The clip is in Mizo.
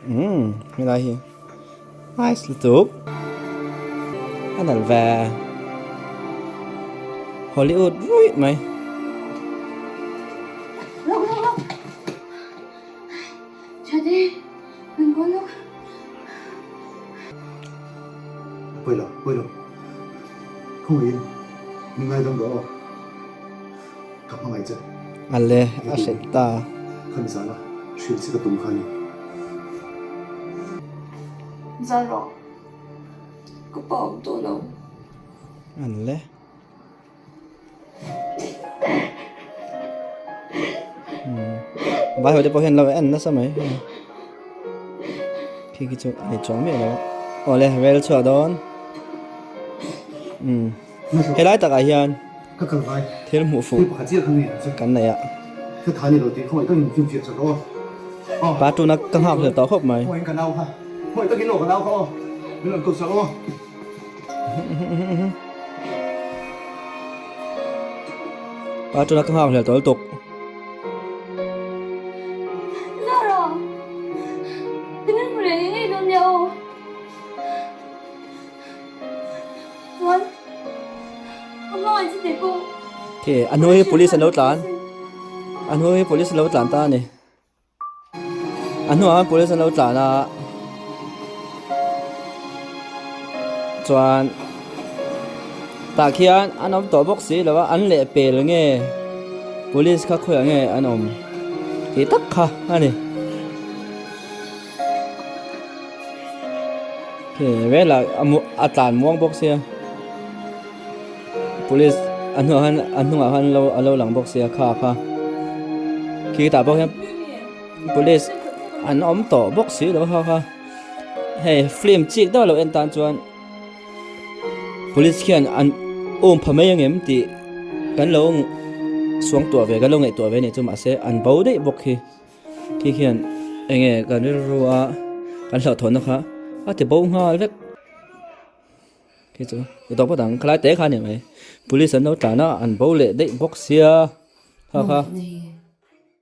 Umm helai hi nice lutuk a nalh ve Hollywood ruih mai. Ale a hrilh ta. Ale. Vai ho te pawh hian lo en nasa mai khi khi chu a ni chuang miah lo a awle rel chhuah dawn umm helai takah hian thil hmuh fuh kan nei a pa tuna ka nghak hlel tawh khawp mai. Pa tuna ka nghak hlel tawh lutuk. Zara, tinge mu leh ngei dawn nia aw. Chuan, ka hmangaih che tih pawh. Okay, a hnu hi police an lo tlan. A hnu hi police an lo tlan ta a ni. A hnuah khan police an lo tlan a chuan tah khian an awm tawh bawk si lo a an leh pel nge police kha khawiah nge an awm tih tak kha a ni khi velah a tlan muang bawk sia police a hnuah khan a hnungah khan a lo lang bawk sia kha kha khi tah pawh hian police an awm tawh bawk si lo kha kha hei film chik deuh a lo en tan chuan police khian an um pha mai ang em tih kan lo suangtuah ve kan lo ngaihtuah ve a nih chu mahse an bo daih bawk hi. Khi khian eng nge kan rilru a kan hlauhthawnna kha a ti bo nghal vek khi chu i tawp phawt ang khalai te kha a ni mai police an lo tlan a an bo leh daih bawk sia kha kha.